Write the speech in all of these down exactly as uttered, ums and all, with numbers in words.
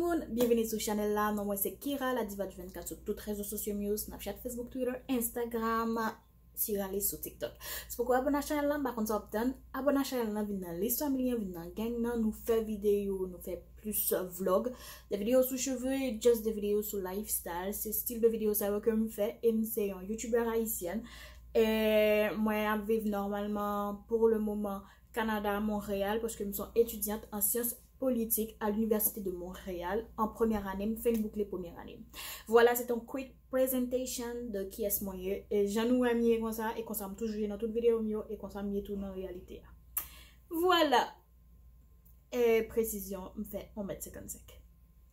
Moun, byenveni sou chanèl la. Non, mwen se Kira, la diva du vennkat sou tout rezo sosyo m yo, Snapchat, Facebook, Twitter, Instagram. Sirale sou TikTok. Si poko abone a chanèl la, m pa konn sa w ap tann. Abone a chanèl la, vin nan lis fanmi an, vin nan gang nan. Nou fè videyo, nou fè plis vlog. De videyo sou cheve, just de videyo sou lifestyle. Se stil de videyo sa yo ke m fè e m se yon youtubeur ayisyèn. E mwen ap viv nòmalman, pou le moman, Kanada, Monreyal, paske m se yon etidyant an syans politik à l'Université de Montréal an premyè ane m, fenk boukle premyè ane m. Vwala, se te yon quick presentation de kiyès mwen ye. E jan nou wè m ye konsa, e konsa m toujou ye nan tout videyo m yo, e konsa m ye tou nan reyalite a. Vwala. E presizyon, m fè yon mèt senkannsenk.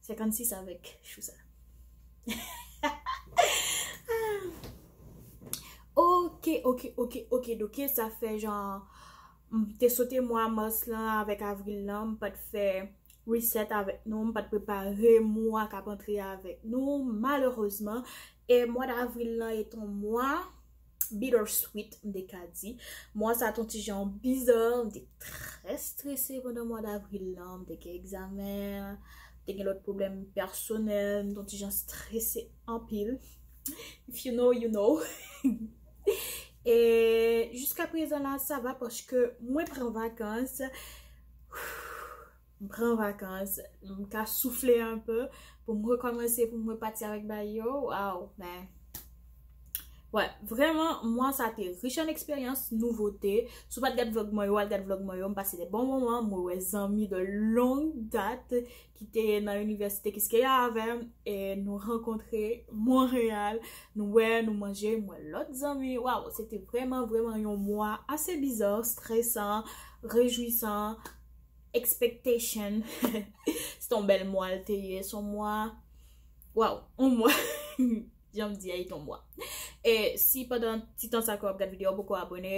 Senkannsis avèk chou sa. Ok, ok, ok, ok. Donk, sa fè jan, m te sote mwa mas lan avèk avril lan, m pa t fè reset avèk nou, m pa t prepare mwa k ap antre avèk nou, malerezman. E mwa davril lan e t on mwa bittersweet, m te ka di. Mwa sa t on ti jan biza, m te trè strese pandan mwa davril lan, m te gen egzamen, m te gen lòt pwoblèm pèsonèl, m t on ti jan strese anpil. If you know, you know. E jiska prezan la, sa va paske mwen pran vakans. M pran vakans, m ka soufle anpe pou m rekòmanse, pou m repati avèk bagay yo. Waw, men. Wè, vrèman, mwa sa te rich an eksperyans, nouvote. Si w pa t gad vlog mwen yo, al gad vlog mwen yo, m pase de bon moman, mwen wè zanmi de longue date ki te nan inivèsite Kiskeya avè m, e nou rankontre Monreyal, nou wè, nou manje, m wè lòt zanmi. Waw, se te vrèman, vrèman yon mwa ase biza, stresan, rejwisan, expectation. Se t on bèl mwa l te ye, se on mwa, waw, on mwa. Jan m di a, li t on mwa. E si pandan ti tan sa ke w ap gad videyo a, w poko abone,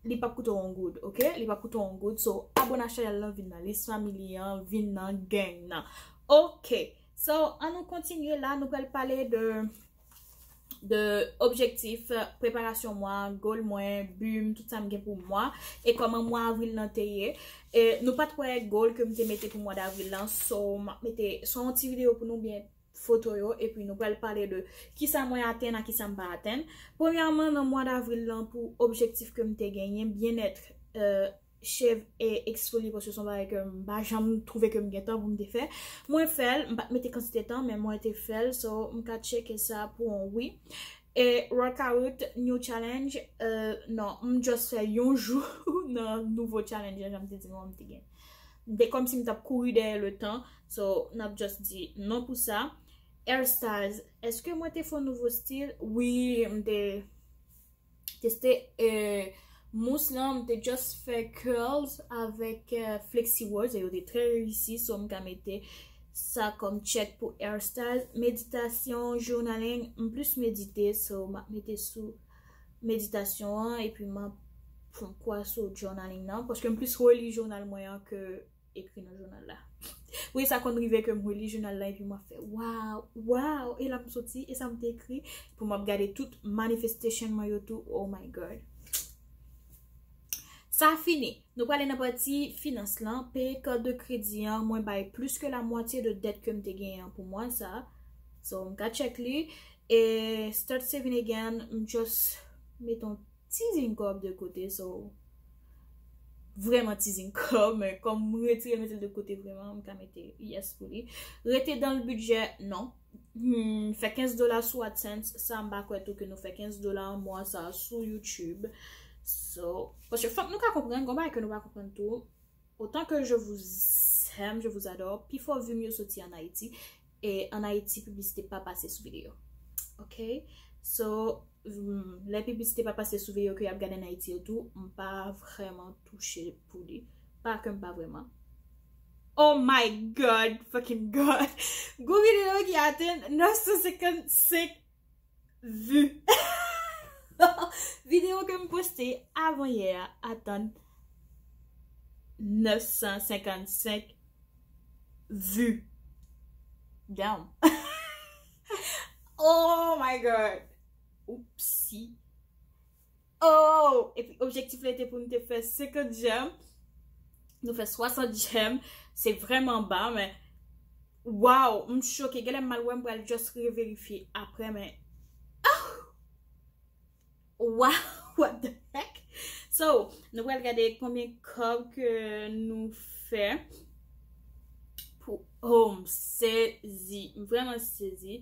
li p ap koute w yon goud, ok? Li p ap koute w yon goud. So, abone a chanèl lan, vin nan lis fanmi an, vin nan gang nan. Ok. So, an nou kontinye la, nou pral pale de, de objektif, preparasyon mwa, goal mwen, bi m, tout sa m gen pou mwa, e kòman mwa avril lan te ye. E nou pa t wè goal ke m te mete pou mwa davril lan, so, m ap mete, so, yon ti videyo pou nou byen foto yo, epi nou pral pale de kisa mwen atenn a kisa m pa atenn. Premyèman, nan mwa davril lan, pou objektif ke m te genyen, byennèt, euh, shave e eksfolye, paske se yon bagay ke m pa janm twouve ke m gen tan pou m te fè. Mwen fè l, m pa t mete kantite tan, men mwen te fè l, so m ka tcheke sa pou yon wi. E workout, new challenge, euh, non, m just fè yon jou nan nouvo challenge, jan m te di nou, m te gen. M te kòmsi m t ap kouri dèyè le tan, so n ap just di non pou sa. Hairstyles, èske mwen te fè yon nouvo stil? Wi, m te teste, euh, mous lan, m te just fè curls avèk, euh, Flexi Words, e yo te trè reyisi, so m ka mete sa kòm check pou hairstyles. Meditasyon, journaling, m plis medite, so m ap mete sou meditasyon an, epi m ap fè yon kwa sou journaling nan, paske m plis reli jounal mwen an ke ekri nan jounal la. Wi, sa konn rive ke m reli jounal la epi m ap fè, "Waw, waw, e la m soti, e sa m te ekri?" Pou m ap gade tout manifestation mwen yo tou, oh my God. Sa fini. Nou prale nan pati finans lan. Peye kat de kredi an, mwen bay plis ke la mwatye de dèt ke m te genyen an pou mwa sa. So, m ka check li. E start saving again, m just mete yon ti zen kòb de kote, so, vrèman ti zen kòb, men kòm m retire mete l de kote vrèman, m ka mete yes pou li. Rete dans le budget, non. Hmm, fè kenz dola sou AdSense, sa m pa kwè tou ke nou fè kenz dola an mwa sa sou YouTube. So, paske fòk nou ka konprann, gon bagay ke nou pa konprann tou. Autant que je vous aime, je vous adore, pifò vi m yo soti an Ayiti, e an Ayiti, piblisite pa pase sou videyo. Ok? So, mm, lè piblisite pa pase sou videyo ke y ap gade an Ayiti yo tou, m pa vrèman touche pou li. Pa ke m pa vrèman. Oh my God, fucking God! Gon videyo ki atenn nèf san senkannsenk vi. Videyo ke m poste avan yè a atenn nèf san senkannsenk vi. Damn. Oh my God. Oupsi. Oh! Epi objektif la te pou m te fè senkant j'aime. Nou fè swasant j'aime. Se vrèman ba, men waw, m choke. Genlè m al wè, m pral just reverifye apre, men ah! Wow, what the heck? So, nou pral gade konbyen kòb ke nou fè pou, oh, m sezi, m vrèman sezi.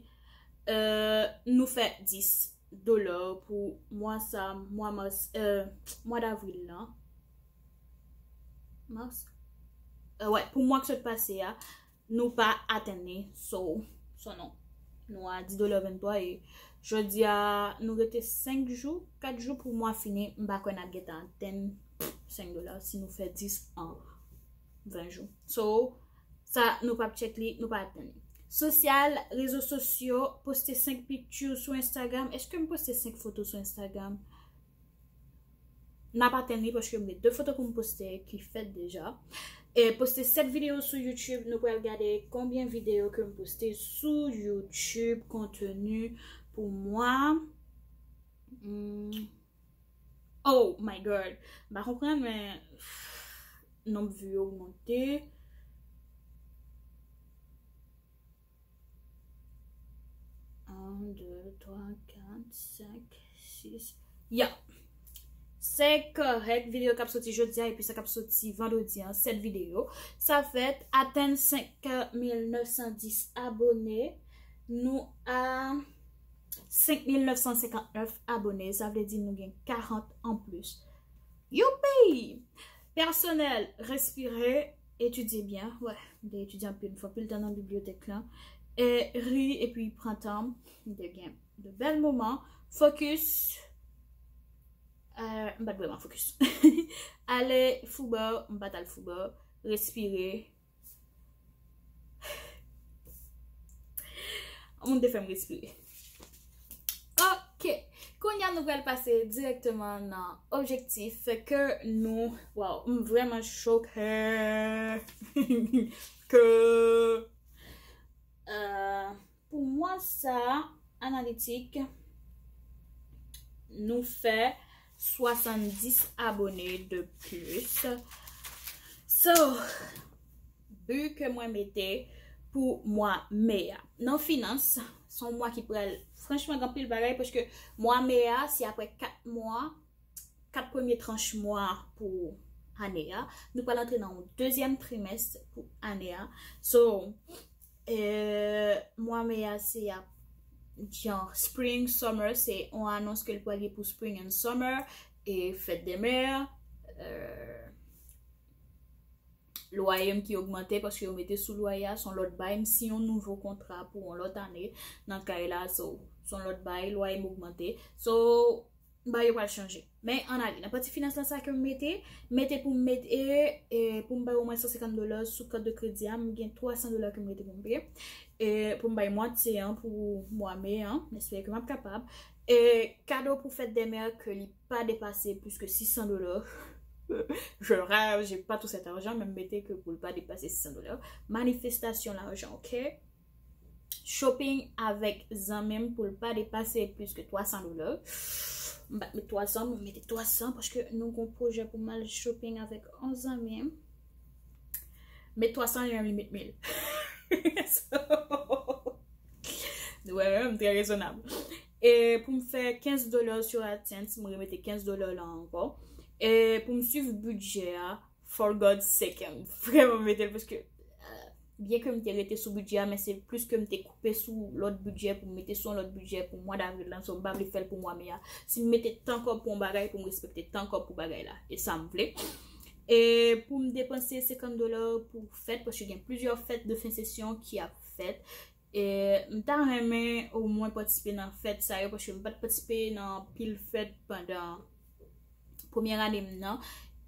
Euh, nou fè dis dola pou mwa sa, mwa mas, euh, mwa davril lan. Mas? Euh, wè, pou mwa k sot pase a, nou pa atenn li. So, so non. Nou a dis dola venntwa e jodi a, nou rete senk jou, kat jou pou mwa fini, m pa kwè n ap gentan atenn senk dola si nou fè dis an ven jou. So, sa, nou p ap tchek li, nou pa atenn li. Sosyal, rezo sosyo, poste senk picture sou Instagram. Èske m poste senk foto sou Instagram? N ap atenn li paske m gen de foto pou m poste ki fèt deja. E poste sèt videyo sou YouTube. Nou pral gade konbyen videyo ke m poste sou YouTube, konteni pou mwa. Hmm. Oh my God. M pa konprann, men nonb view yo ogmante. Un, deux, trois, quatre, cinq, six. Ya. Se kòrèk, videyo k ap soti jodi a epi sa k ap soti vandredi an, sèt videyo. Sa fèt atenn senk mil nèf san dis abone. Nou a senk mil nèf san senkant nèf abone. Sa vle di nou gen karant anplis. Youpi! Pèsonèl, respire, etidye byen. Wè, m te etidye anpil, m fè anpil tan nan bibliyotèk lan. E ri epi pran tan m, m te gen de bèl moman. Fokis. Euh, m pa t vrèman fokis. Ale fouba, m pa t al fouba. Respire. Moun te fè m respire. Ok. Kounye a, nou pral pase dirèkteman nan objektif ke nou, waw, m vrèman choke ke, euh, pou mwa sa, analitik, nou fè swasanndis abone de plis. So, bi ke mwen mete pou mwa me a. Nan finans, se yon mwa ki pral, franchman, gen anpil bagay, paske mwa me a, se apre kat mwa, kat premye tranch mwa pou ane a. Nou pral antre nan yon dezyèm trimès pou ane a. So, euh, mwa me a, se ap, jan, spring, summer, se yon anons ke l pral gen pou spring and summer, e fèt de mè, euh, lwaye m ki ogmante paske yo mete sou lwaye a, se yon lòt bay, m siyen yon nouvo kontra pou yon lòt ane nan kay la, so, se yon lòt bay, lwaye m ogmante. So, bay yo pral chanje. Men ann ale, nan pati finans lan sa ke m mete, mete pou m mete, e, e, pou m bay omwen san senkant dola sou kat de kredi a, m gen twa san dola ke m rete pou m peye. E pou m bay mwatye an pou mwa me an, m espere ke m ap kapab. E kado pou fèt de mè ke li pa depase plis ke sis san dola. Je rêve, j'ai pas tout cet argent, men m mete ke pou l pa depase sis san dola. Manifestasyon lajan, ok? Shopping avèk zanmi m pou l pa depase plis ke twa san dola. M pa t met twa san, mwen mete twa san paske nou gon pwojè pou m al shopping avèk yon zanmi m. Met twa san, li menm li met mil. So, nou wè, m trè rezonab. E pou m fè kenz dola sur AdSense, m remete kenz dola la ankò. E pou m swiv bidjè a, for God's sake, m vrèman mete l paske, euh, byen ke m te rete sou bidjè a, men se plis ke m te koupe sou lòt bidjè pou m mete sou yon lòt bidjè pou mwa davril lan, so m pa vle fè l pou mwa me a. Si m mete tan kòb pou yon bagay, pou m respekte tan kòb pou bagay la. E sa m vle. E pou m depanse senkant dola pou fèt, paske gen plizyè fèt de fen sesyon ki ap fèt. E m ta renmen omwen patisipe nan fèt sa yo, paske m pa t patisipe nan anpil fèt pandan premyè ane m nan.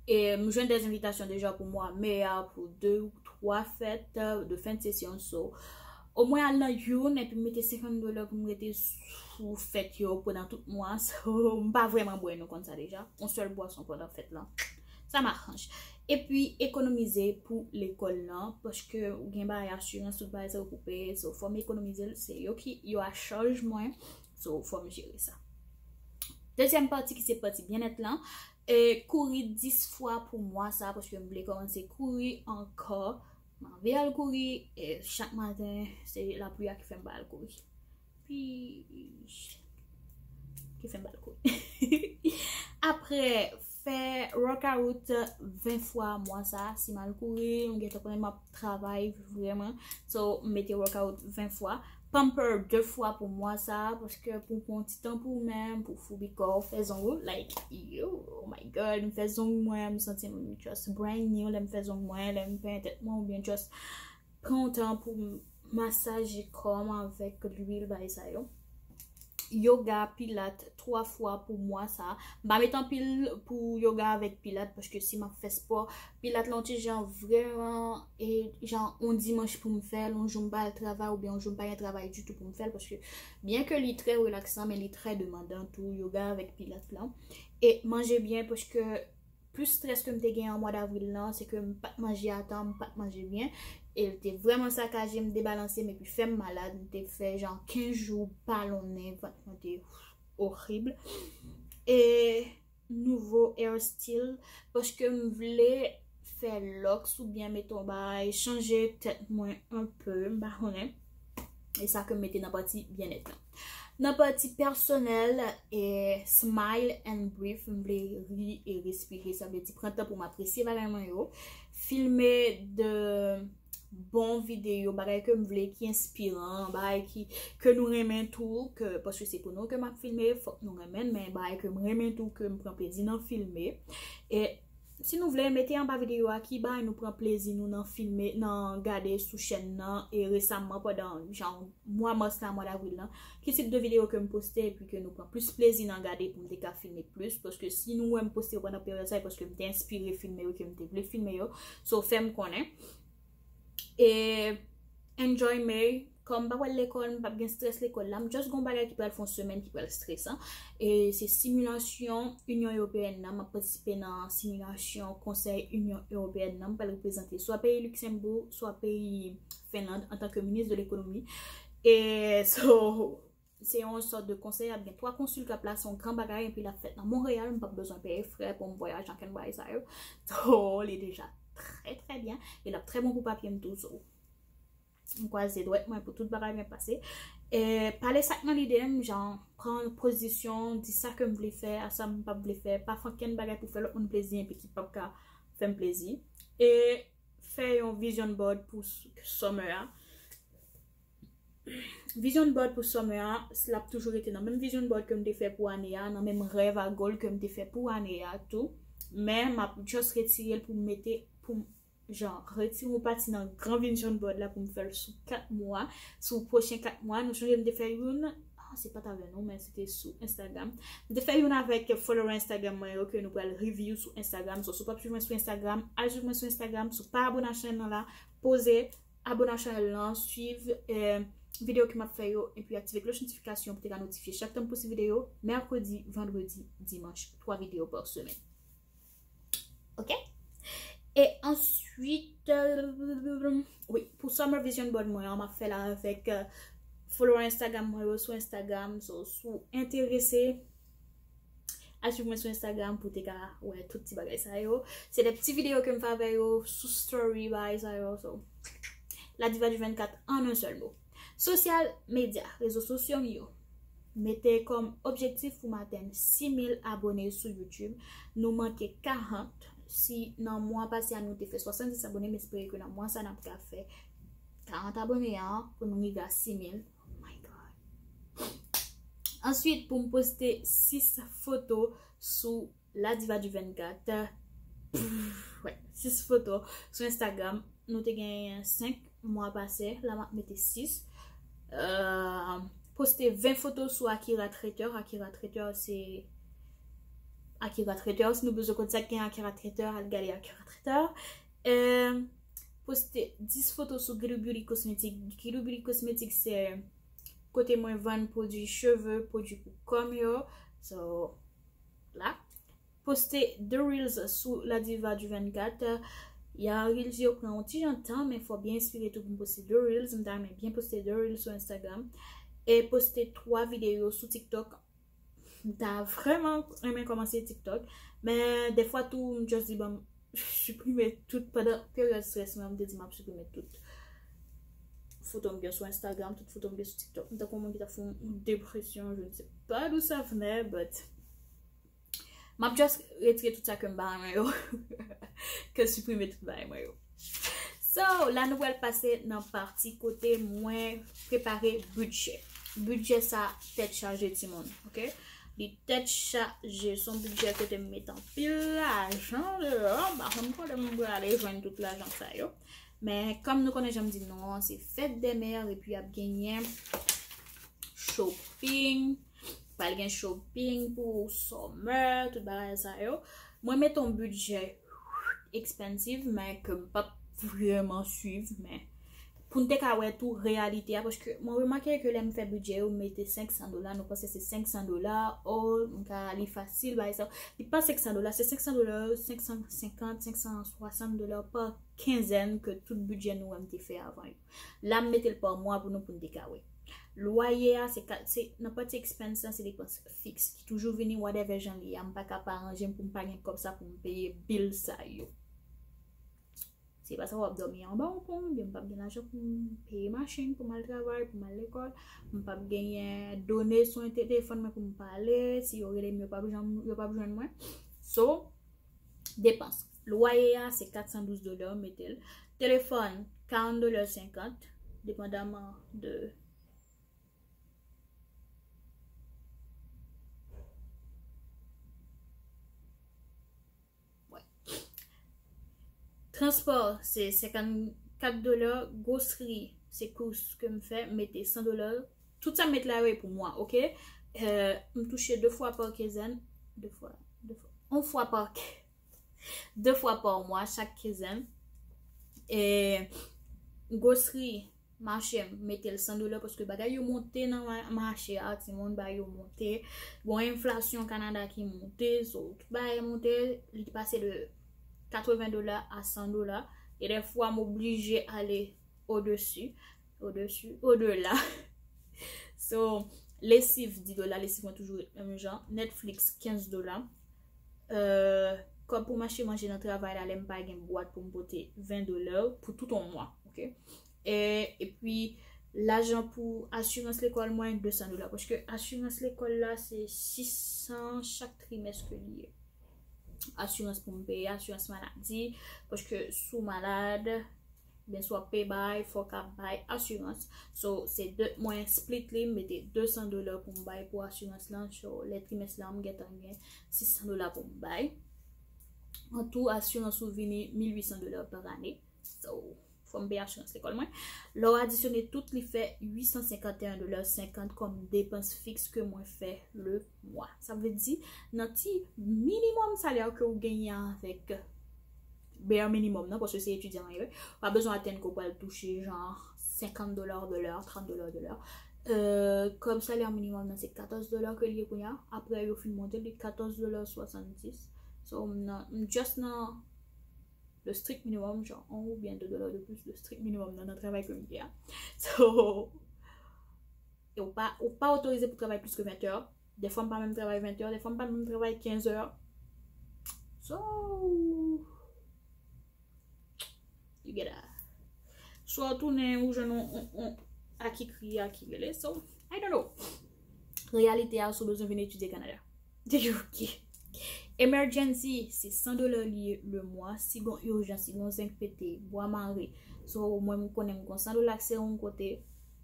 E m jwenn de envitasyon deja pou mwa me a, pou de ou twa fèt, euh, de fen de sesyon. So, omwen al nan youn, epi m mete senkant dola pou m rete sou fèt yo pandan tout mwa. So, m pa vrèman bwè, nou konn sa deja. Yon sèl bwason pandan fèt lan. Sa m aranje. Epi ekonomize pou lekòl lan, paske ou gen bagay asirans, tout bagay sa yo pou peye. So, fò m ekonomize l, se yo ki yo a chaj mwen. So, fò m jere sa. Dezyèm pati ki se pati byennèt lan, E kouri dis fwa pou mwa sa, paske m vle kòmanse kouri ankò. M anvi al kouri, e chak maten, se lapli a ki fè m pa al kouri. Pi, ki fè m pa al kouri. Apre, fè workout ven fwa mwa sa. Si m al kouri, m gentan konnen m ap travay vrèman. So, m mete workout ven fwa. Pamper de fwa pou mwa sa, paske pou pran ti tan pou ou menm, pou foubi kò w, fè zong ou, like, yo, oh my God, m fè zong mwen, m santi m just brand new, lè m fè zong mwen, lè m penyen tèt mwen, oubyen just pran yon tan pou m masaje kò m avèk lwil, bagay sa yo. Yoga, pilat, twa fwa pou mwa sa. M pa met anpil pou yoga avèk pilat, paske si m ap fè spò, pilat la yon ti jan vrèman, e jan yon dimanch pou m fè l, yon jou m pa al travay oubyen yon jou m pa gen travay ditou pou m fè l, paske byen ke li trè relaksan, men li trè demandan tou, yoga avèk pilat la. E manje byen, paske plis strès ke m te gen an mwa davril lan, se ke m pa t manje a tan, m pa t manje byen. E l te vrèman sakaje m, debalanse m, epi fè m malad. M te fè jan kenz jou balonnen, vant mwen te orib. E nouvo hairstyle, paske m vle fè lòks oubyen met yon bagay, chanje tèt mwen anpe, m pa konnen. E sa ke m mete nan pati byennèt lan. Nan pati pèsonèl, e smile and breathe, m vle ri e respire, sa vle di pran tan pou m apresye bagay mwen yo. Filme de bon videyo, bagay ke m vle ki enspiran, bagay ki, ke nou renmen tou, ke, paske se pou nou ke m ap filme, fòk nou renmen l, men bagay ke m renmen tou, ke m pran plezi nan filme. E si nou vle, mete anba videyo a ki bagay nou pran plezi nou nan filme, nan gade sou chèn nan, e resaman pandan jan mwa mas la, mwa davril lan, ki tip de videyo ke m poste epi ke nou pran plis plezi nan gade pou m te ka filme plis, paske si nou wè m poste yo pandan peryòd sa, e paske m te enspire filme yo, ke m te vle filme yo, so fè m konnen. E enjoy May, kòm m pa pral lekòl, m p ap gen strès lekòl la, m just gon bagay ki pral fè yon semèn ki pral stresan. E se similasyon Inyon Ewopeyèn nan, m ap patisipe nan similasyon Konsèy Inyon Ewopeyèn nan, m pral reprezante swa peyi Liksenboug, swa peyi Fenland antanke minis de lekonomi. E so, se yon sòt de konsèy, ap gen twa konsil k ap la, se yon gran bagay, epi l ap fèt nan Monreyal, m p ap bezwen peye frè pou m vwayaje, ankenn bagay sa yo. So, li deja trè, trè byen, e l ap trè bon pou papye m tou, so. M kwaze dwèt mwen pou tout bagay byen pase. E pale sa k nan lide m, jan pran pozisyon, di sa ke m vle fè, a sa m p ap vle fè, pa fè ankenn bagay pou fè lòt moun plezi, epi ki p ap ka fè m plezi. E fè yon vision board pou s-, summer a. Vision board pou summer a, l ap toujou rete nan menm vision board ke m te fè pou ane a, nan menm rèv a goal ke m te fè pou ane a tou. Men m ap just retire l pou m mete, pou m, jan, retire yon pati nan gran vision board la pou m fè l sou kat mwa, sou pwochen kat mwa. Nou sonje m te fè youn, ah, se pa t avè nou, men se te sou Instagram. M te fè youn avèk follower Instagram mwen yo ke nou pral review sou Instagram. So, si w p ap swiv mwen sou Instagram, al swiv mwen sou Instagram. Si w pa abone a chanèl nan la, poze, abone a chanèl lan, swiv, eh, videyo ke m ap fè yo, epi aktive kloch notifikasyon pou te ka notifye chak tan m poste videyo, mèkredi, vandredi, dimanch, twa videyo pa semèn. Ok? E answit, euh, wi, pou summer vision board mwen an, m ap fè l avèk, euh, follower Instagram mwen yo sou Instagram. So, si w enterese, al swiv mwen sou Instagram pou te ka wè tout ti bagay sa yo. Se de ti videyo ke m fè avè yo sou story, bagay sa yo. So, La Diva du vennkat en un seul mot. Sosyal medya, rezo sosyo m yo. Mete kòm objektif pou m atenn sis mil abone sou YouTube. Nou manke karant. Si nan mwa pase a nou te fè swasanndis abone, m espere ke nan mwa sa n ap ka fè karant abone an pou nou rive a sis mil. Oh my God. Answit, pou m poste sis foto sou La Diva du vennkat. Pff, wè, sis foto sou Instagram. Nou te gen senk mwa pase. La, m ap mete sis. Euh, poste ven foto sou Akira Traiteur. Akira Traiteur, se Akira Traiteur. Si nou bezwen konn sa k gen Akira Traiteur, al gade Akira Traiteur. Euh, poste dis foto sou Guido Beauty Cosmetics. Guido Beauty Cosmetics, se kote mwen vann pwodui cheve, pwodui pou kò m yo. So, la. Poste de reels sou La Diva du vennkat. Ya reels yo pran yon ti jan tan, men fò byen enspire tou pou m poste de reels. M ta renmen byen poste de reels sou Instagram. E poste twa videyo sou TikTok. M ta vrèman renmen kòmanse TikTok, men defwa tou m just di ban m siprime tout pandan peryòd strès mwen, m te di m ap siprime tout foto m gen sou Instagram, tout foto m gen sou TikTok. M tankou yon moun ki ta fè yon depresyon, je ne sais pas d'où ça venait, but m ap just retire tout sa ke m pa renmen yo, ke siprime tout bagay mwen yo. So, la nou pral pase nan pati kote mwen prepare bidjè. Bidjè sa tèt chaje timoun, ok? Li tèt chaje, se yon bidjè kote m met anpil lajan deyò. M pa konn kote m prale jwenn tout lajan sa yo. Men kòm nou konnen jan m di nou an, se fèt dè mè epi ap genyen shopping. Pral gen shopping pou summer, tout bagay sa yo. Mwen mete yon bidjè expensive, men ke m p ap vrèman swiv, men pou n te ka wè tou reyalite a, paske mwen remake ke lè m fè bidjè yo, m mete senk san dola, nou panse se senk san dola, o, m ka li fasil, bagay sa. Li pa senk san dola, se senk san dola, senk san senkant, senk san swasant dola pa kenzèn ke tout bidjè nou wè m te fè avan yo. La, m mete l pa mwa pou nou, pou n te ka wè. Lwaye a, se ka, se, nan pati expense la, se depans fiks ki toujou vini, whatever jan li ye a. M pa ka pa ranje m pou m pa gen kòb sa pou m peye bil sa yo. Se pa sa w ap dòmi anba yon pon, oubyen m p ap gen lajan pou m peye machin, pou m al travay, pou m al lekòl. M p ap genyen done sou telefòn mwen pou m pale. Si yo rele m, yo p ap janm, yo p ap jwenn mwen. So, depans. Lwaye a, se kat san douz dola, mete l. Telefòn, karant dola senkant, depandaman de, wè. Transpò, se senkannkat dola. Gwosri, se kous ke m fè, m mete san dola. Tout sa m met la yo e pou mwa, ok? Euh, m touche de fwa pa kenzèn, de fwa, de fwa, yon fwa pa, de fwa pa mwa, chak kenzèn. E gwosri, mache, m mete l san dola, paske bagay yo monte nan ma-, mache a, timoun, bagay yo monte. Bon, enflasyon Kanada ki monte, so, tout bagay monte, li pase de katreven dola a san dola. E dèfwa, m oblije ale odesi, odesi, odela. So, lesiv, dis dola, lesiv mwen toujou ret menm jan. Netflix, kenz dola. Euh, kòb pou m achte manje nan travay la, lè m pa gen bwat pou m pote, ven dola pou tout yon mwa, ok? E, epi, lajan pou asirans lekòl mwen, de san dola. Paske asirans lekòl la, se sis san chak trimès ke li ye. Asirans pou m peye, asirans maladi, paske si w malad, oubyen si w ap peye bay, fò w ka bay asirans. So, se de, mwen split li, m mete de san dola pou m bay pou asirans lan. So, lè trimès la, m gentan gen sis san dola pou m bay. An tou, asirans ou vini mil uit san dola pa ane. So, fò m peye asirans lekòl mwen. Lè w adisyone tout, li fè uit san senkanteyen dola senkant kòm depans fiks ke mwen fè le mwa. Sa vle di, nan ti minimòm salè ke w genyen avèk bare minimòm nan, paske se etidyan w ye, ou pa bezwen atann ke w pral touche jan senkant dola de lè, trant dola de lè. Euh, kòb salè minimòm nan, se katòz dola ke l ye kounye a. Apre yo fin monte, li katòz dola swasanndis. So, m nan, m just nan le strict minimum, jan yon oubyen de dola de plis de strict minimum nan, nan travay ke m ye a. So, e ou pa, ou pa otorize pou travay plis ke ven è. Dèfwa m pa menm travay ven è, dèfwa m pa menm travay kenz è. So, you get a, swa w tounen ou jwenn yon, yon, yon aki kri, aki rele. So, I don't know. Reyalite a, si w bezwen vin etidye Kanada. Ok. Emergency, se san dola li ye le mwa. Si gon ijans, si gon zenk pete, bwa mare. So, mwen, m konnen m gon san dola k se yon kote,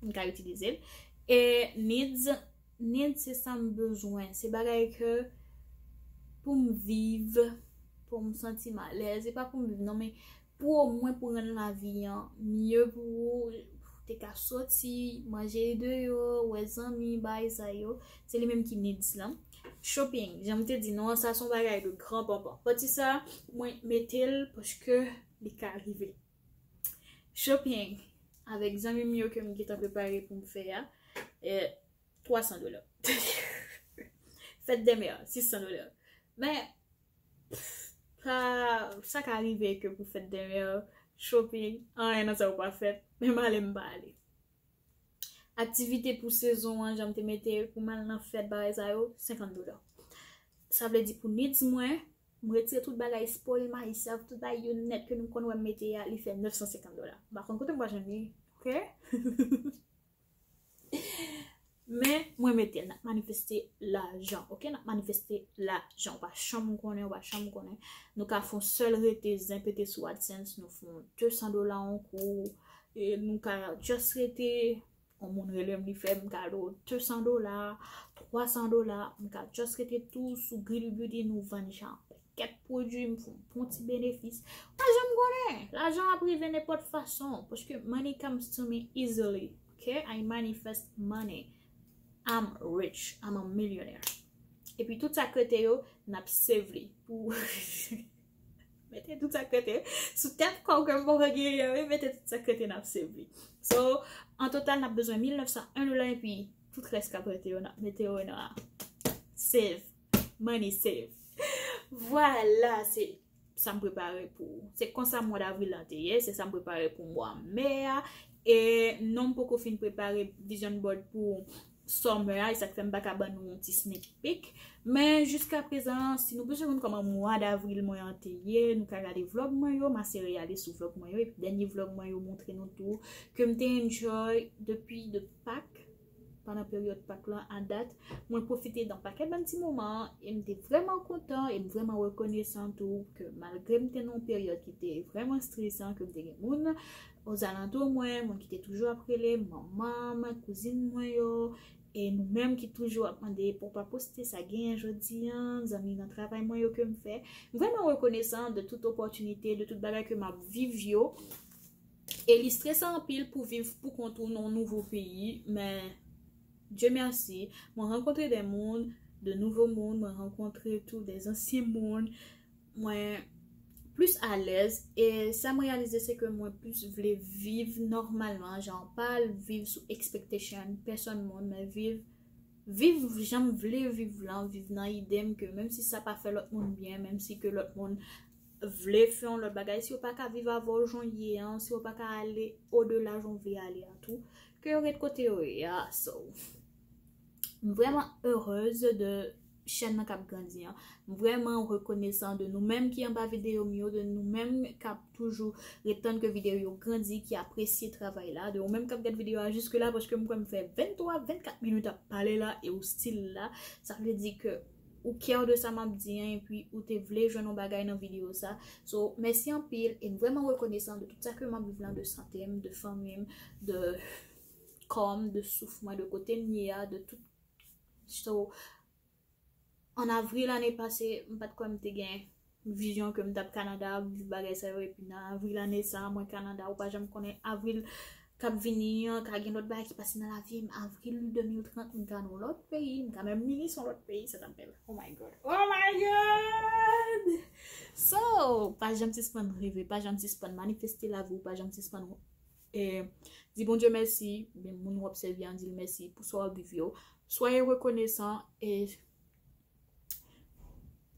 m ka itilize l. E needs, needs, se sa m bezwen. Se bagay ke pou m viv, pou m santi m alèz. Se pa pou m viv, non, men pou omwen pou rann lavi an mye pou ou, te ka soti, manje deyò, wè zanmi, bagay sa yo. Se li menm ki needs lan. Shopping, jan m te di nou an, sa se yon bagay de gran panpan. Pati sa, mwen mete l paske li ka rive. Shopping, avèk zanmi m yo ke m gentan prepare pou m fè a, e, twa san dola. Fèt dè mè, sis san dola. Men, sa, sa ka rive ke pou fèt dè mè, shopping, anyen nan sa yo pa fèt, men m ale, m pa ale. Aktivite pou sezon an, jan m te mete pou m al nan fèt, bagay sa yo, senkant dola. Sa vle di pou needs mwen, m retire tout bagay, spoil myself, tout bagay yo nèt ke nou konn wè m mete a, li fè nèf san senkant dola. M pa konn kote m pral jwenn li, ok? Men mwen mete l, n ap manifeste lajan, ok? N ap manifeste lajan. Ou pa janm konnen, ou pa janm konnen. Nou ka fè yon sèl rete zen pete sou AdSense, nou fè yon de san dola yon kou, e nou ka just rete, yon moun rele m, li fè m kado de san dola, twa san dola, m ka just rete tou sou Grilly Beauty, nou vann jan pakèt pwodui, m fè yon bon ti benefis. Ou pa janm konnen, lajan ap rive nenpòt fason, paske money comes to me easily, ok? I manifest money. I'm rich, I'm a millionaire. Epi tout sa k rete yo, n ap save li pou mete tout sa k rete sou tèt kò ke m poko genyen an, wi, mete tout sa k rete n ap save li. So, an total, n ap bezwen mil nèf san en dola, epi tout rès k ap rete yo, n ap mete yo nan save, money save. Vwala, se sa m prepare pou, se konsa mwa davril lan te ye, se sa m prepare pou mwa me a. E non, m poko fin prepare vision board pou summer a, e sa k fè m pa ka ban nou yon ti sneak peek. Men jiska prezan, si nou bezwen konn kòman mwa davril mwen an te ye, nou ka gade vlog mwen yo, m a sere ale sou vlog mwen yo, epi dènye vlog mwen yo montre nou tou ke m te enjoy depi de Pak, pandan peryòd Pak lan a dat, mwen pwofite nan pakèt bann ti moman, e m te vrèman kontan, e m vrèman rekonesan tou ke malgre m te nan yon peryòd ki te vrèman stresan, ke m te gen moun ozalantou mwen, moun ki te toujou ap rele m, manman m, kouzin mwen yo, e nou menm ki toujou ap mande pou w pa poste sa genyen jodi an, zanmi nan travay mwen yo ke m fè. M vrèman rekonesan de tout opòtinite, de tout bagay ke m ap viv yo. E li stresan anpil pou viv pou kont ou nan yon nouvo peyi, men Dye mèsi, mwen rankontre de moun, de nouvo moun, mwen rankontre tou de ansyen moun, mwen plis alèz. E sa m reyalize, se ke mwen plis vle viv nòmalman, jan pa al viv sou expectation pèsòn moun, men viv, viv jan m vle viv lan, viv nan ide m ke menm si sa pa fè lòt moun byen, menm si ke lòt moun vle fè yon lòt bagay, si yo pa ka viv avè w jan w ye an, si yo pa ka ale odela jan w vle ale an tou, ke yo ret kote yo ye a. So, m vrèman heureuse de chèn nan k ap grandi an. M vrèman rekonesan de nou menm ki anba videyo m yo, de nou menm k ap toujou ret tann ke videyo yo grandi, ki apresye travay la, de ou menm k ap gad videyo a jiske la, paske m kwè m fè venntwa, vennkat minit ap pale la e ou still la. Sa vle di ke ou care de sa m ap di an, epi ou te vle jwenn yon bagay nan videyo sa. So, mèsi anpil, e m vrèman rekonesan de tout sa ke m ap viv lan, de sante m, de fanmi m, de kò m, de souf mwen, de kote m ye a, de tout. So, an avril ane pase, m pa t kwè m te gen vizyon ke m t ap Kanada, ap viv bagay sa yo, epi nan avril ane sa, mwen Kanada, ou pa janm konnen avril k ap vini an, ka gen lòt bagay ki pase nan lavi m. Avril de mil trant, m ka nan yon lòt peyi, m ka menm minis yon lòt peyi, sa t ap bèl. Oh my God. Oh my God! So, pa janm sispann reve, pa janm sispann manifeste lavi w, pa janm sispann, eh, di Bondye mèsi, oubyen moun w ap sèvi an, di l mèsi pou sa w ap viv yo. Soyez reconnaissant et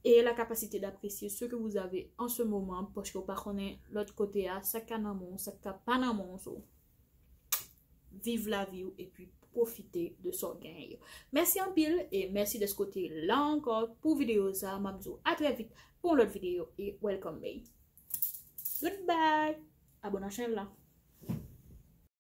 ayez la capacité d'apprécier ce que vous avez en ce moment, paske w pa konnen lòt kote a, sa k ka nan men w, sa k ka pa nan men w, so, viv lavi w epi pwofite de sa w genyen yo. Mèsi anpil e mèsi dèske w te la ankò pou videyo sa. M ap di w a trè vit pou yon lòt videyo e welcome me. Goodbye! Abone a channel la.